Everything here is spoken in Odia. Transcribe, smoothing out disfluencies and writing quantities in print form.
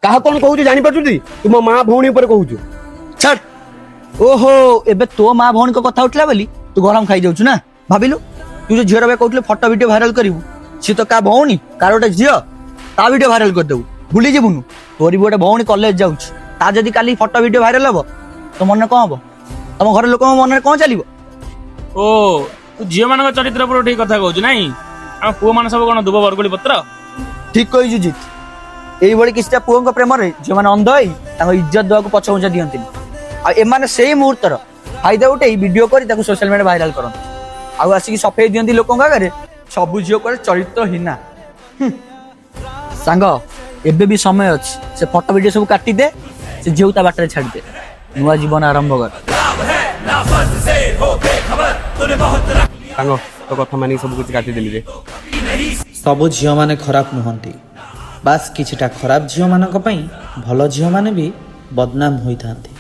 କାହା କଣ କହୁଛୁ ଜାଣିପାରୁଛୁ? ତୁମ ମା ଭଉଣୀ ଉପରେ କହୁଛୁ। ଛାଡ। ଓହୋ, ଏବେ ତୋ ମା ଭଉଣୀଙ୍କ କଥା ଉଠିଲା ବୋଲି ତୁ ଗରମ ଖାଇଯାଉଛୁ ନା? ଭାବିଲୁ, ତୁ ଯୋଉ ଝିଅର ଏବେ କହୁଥିଲୁ ଫଟୋ ଭିଡିଓ ଭାଇରାଲ କରିବୁ, ସିଏ ତ କାହା ଭଉଣୀ, କାହାର ଗୋଟେ ଝିଅ, ତା ଭିଡିଓ ଭାଇରାଲ କରିଦେବୁ। ଭୁଲି ଯିବୁନୁ, ତୋର ବି ଗୋଟେ ଭଉଣୀ କଲେଜ ଯାଉଛି। ତା ଯଦି କାଲି ଫଟୋ ଭିଡିଓ ଭାଇରାଲ ହବ, ତୋ ମନରେ କଣ ହବ? ତମ ଘର ଲୋକଙ୍କ ମନରେ କଣ ଚାଲିବ? ଓ, ତୁ ଝିଅ ମାନଙ୍କ ଚରିତ୍ର ଉପରେ ଠିକ କଥା କହୁଛୁ ନାଇଁ? ଆମ ପୁଅ ମାନେ ସବୁ କଣ ଦୁବ ବରଗୁଳି ପତ୍ର? ଠିକ କହିଛୁ ଜିତ୍। ଏଇଭଳି କିଛିଟା ପୁଅଙ୍କ ପ୍ରେମରେ ଝିଅମାନେ ଅନ୍ଧ ହେଇ ତାଙ୍କ ଇଜ୍ଜତ ଦେବାକୁ ପଛଘୁଞ୍ଚା ଦିଅନ୍ତିନି। ଆଉ ଏମାନେ ସେଇ ମୁହୂର୍ତ୍ତର ଫାଇଦା ଉଠେଇ ଭିଡିଓ କରି ତାକୁ ସୋସିଆଲ ମିଡ଼ିଆ ଭାଇରାଲ କରନ୍ତି ଆଉ ଆସିକି ସଫେଇ ଦିଅନ୍ତି ଲୋକଙ୍କ ଆଗରେ, ସବୁ ଝିଅ କୁଆଡେ ଚରିତ୍ରହୀନା। ସାଙ୍ଗ, ଏବେ ବି ସମୟ ଅଛି। ସେ ଫଟୋ ଭିଡିଓ ସବୁ କାଟିଦେ, ସେ ଝିଅକୁ ତା ବାଟରେ ଛାଡ଼ିଦେ, ନୂଆ ଜୀବନ ଆରମ୍ଭ କର। ସାଙ୍ଗ, ତୋ କଥା ମାନିକି ସବୁ କିଛି କାଟିଦେଲି ରେ। ସବୁ ଝିଅମାନେ ଖରାପ ନୁହନ୍ତି, ବାସ୍ କିଛିଟା ଖରାପ ଝିଅମାନଙ୍କ ପାଇଁ ଭଲ ଝିଅମାନେ ବି ବଦନାମ ହୋଇଥାନ୍ତି।